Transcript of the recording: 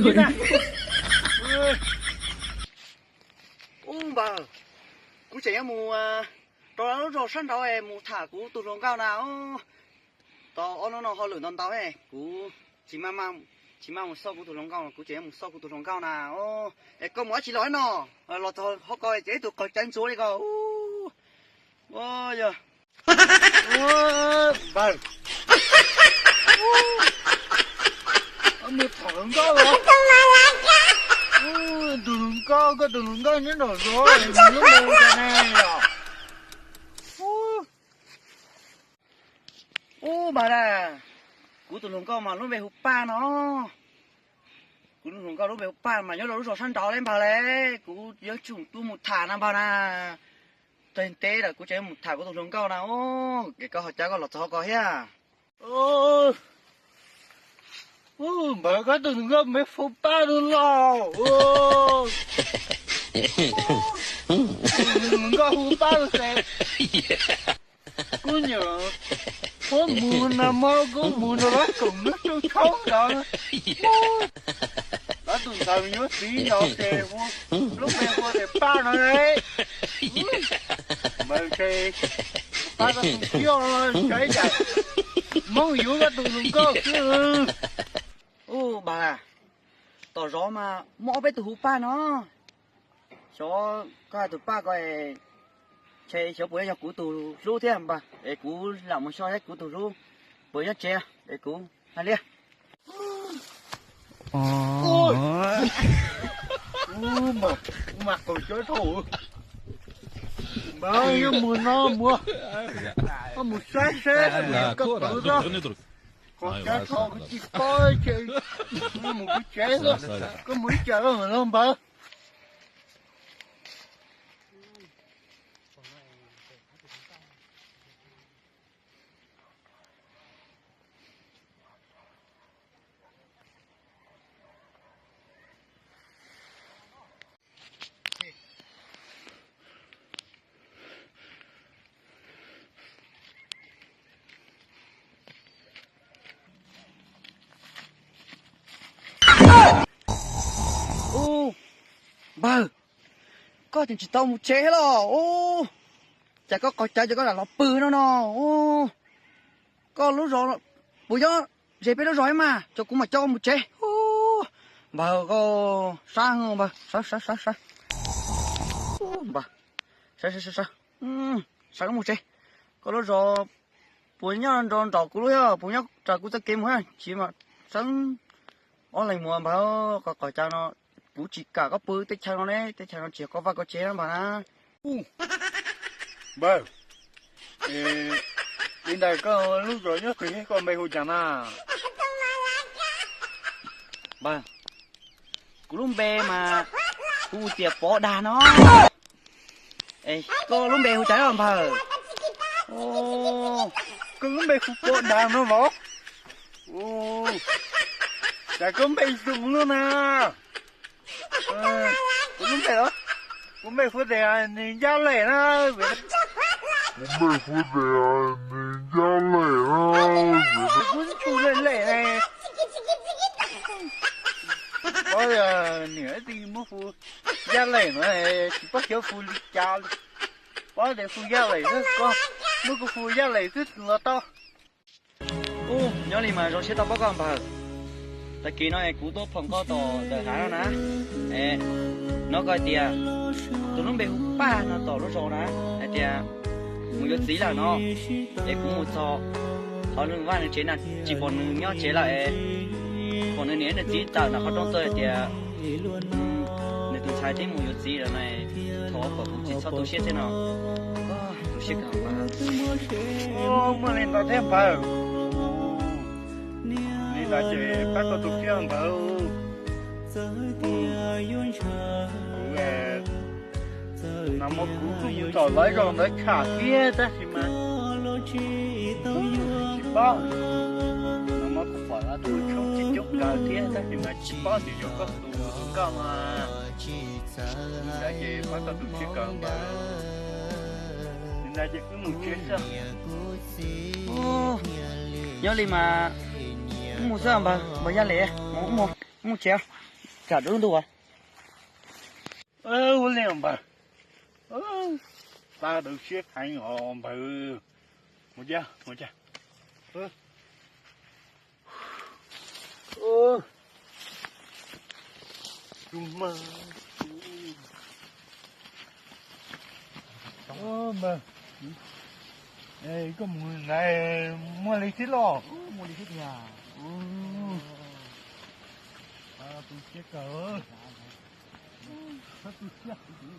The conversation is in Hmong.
Ub npawg, kuv tseem yuav mus rau lub zos sab nraud mus tham kuv tus hluas nkauj na. Tau ob hnub no hauj lwm ntau ntau, kuv tsis, tsis maj mus xauj kuv tus hluas nkauj, kuv tseem yuav mus xauj kuv tus hluas nkauj na. Es koj mus dab tsi los no? Los txog hauv ko ces ib tug qaug cawv ntxuav li ko. Yog npawg, mus tham hluas nkauj los? Tus hluas nkauj, koj tus hluas nkauj nyob nraum zos, nws lub npe hu cas ne? Ub npawg na, kuv tus hluas nkauj mas lub npe hu Paj no. Kuv tus hluas nkauj lub npe hu Paj mas nyob rau lub zos sab nraud li npawg le. Kuv yuav tsum tuaj mus tham na npawg na. Txog ntev lawm kuv tseem yuav mus tham kuv tus hluas nkauj na. Es koj ho cas koj los txog hauv ko thiab? Npawg, koj tus hluas nkauj npe hu Paj no los? Tus hluas nkauj hu Paj no ces kuv niam muab mus nag hmo kuv mus nrog lawv koom lub rooj tshoob ntawd, lawv tus ntxhais yuav txiv no ces lub npe hu tias Paj no. Npawg, ces pab koj tus txiv saib cas Hmoob yuav koj tus hluas nkauj xwb. Ub npawg, tom zos mas muaj ob peb tug hu Paj no. Xyov koj hais tus Paj ko, ntshe xyov puas yog kuv tus hlub thiab npawg, es kuv lam mus xyuas saib kuv tus hlub puas nyob tsev es kuv hais li. Ub, mas qaug cawv dhau. Npawg, yuav mus no mus, koj mus saib seb koj tus hlub, qaug cawv dhau kuv tsis paub, ces mus kuv tsev xwb, koj mus ib tsam los npawg. Ub, npawg, koj tseem tsis tau mus tsev los? Ub, cas koj qaug cawv ces koj lam los pw no no? Ub, koj lub zos puas nyob ze peb lub zos mas, coj kuv mam coj koj mus tsev. Ub, npawg, koj sab npawg, sawv sawv sawv sawv. Ub, npawg, sawv sawv sawv sawv, sawv mus tsev. Koj lub zos puas nyob nrog nraum kuv lub, puas nyob raws kuv txoj kev mus tsis mas sawv. Ob leeg mus npawg, koj qaug cawv no, kuv tsis kam koj pw teb chaws no ne, teb chaws no tsis yog koj vaj koj tsev npawg na. Npawg, li ntawd koj lub zos nyob qhov twg, koj npe hu cas na? Npawg, kuv lub npe mas hu tias Pov Dag no. Koj lub npe hu cas npawg? Koj lub npe hu Pov Dag no los? Cas koj npe zoo luaj na. Kuv lub npe los? Kuv npe hu tias Nws Ncaj Lem na. Kuv npe hu tias Nws Ncaj Lem na. Kuv hu Lem Lem ne. Paub niam tij muab hu Ncaj Lem no, tsis paub xyov hu li cas li. Paub tias hu Ncaj Lem xwb, koj muab kuv hu Ncaj Lem xwb los tau. Ub, nyob li mas zoo siab tau pom koj npawg. Tag kis no es kuv tuaj pom koj tom ntawm hav no na. Es hnov koj hais tias tus lub npe hu Paj no tom lub zos na, hais tias mus yuav txiv lawm no. Es kuv mus txog hauv nws vaj nws tsev na, tsis pom nws nyob tsev lawm es pom nws niam nws txiv tawm nram qhov rooj tuaj hais tias nws tus ntxhais twb mus yuav txiv lawm na. Thov kom kuv tsis txhob tu siab thiab no. Tu siab kawg npawg. Muaj li ntawd thiab npawg. Li ntawd ces pab koj tu siab npawg. Kuv, nag hmo kuv kuj mus tom lawv zos ntawd tsham thiab tab sis mas tsis paub. Nag hmo kuv pom lawv tus tshoob tsis coob kawg thiab tab sis mas tsis paub tias yog koj tus nkauj mas. Li ntawd ces pab koj tu siab kawg npawg. Li ntawd ces wb mus tsev xwb. Nyob li mas wb mus xwb npawg, npawg Yaj Lem, mus, wb mus tsev. Tsam dub ntuj. Ua li npawg, tag dawb siab heev os npawg. Mus cia, mus cia. Tus mas, npawg, koj mus ntawd muaj li thiab los? Muaj li thiab tiag. Tus siab kawg. Tus siab, tus siab.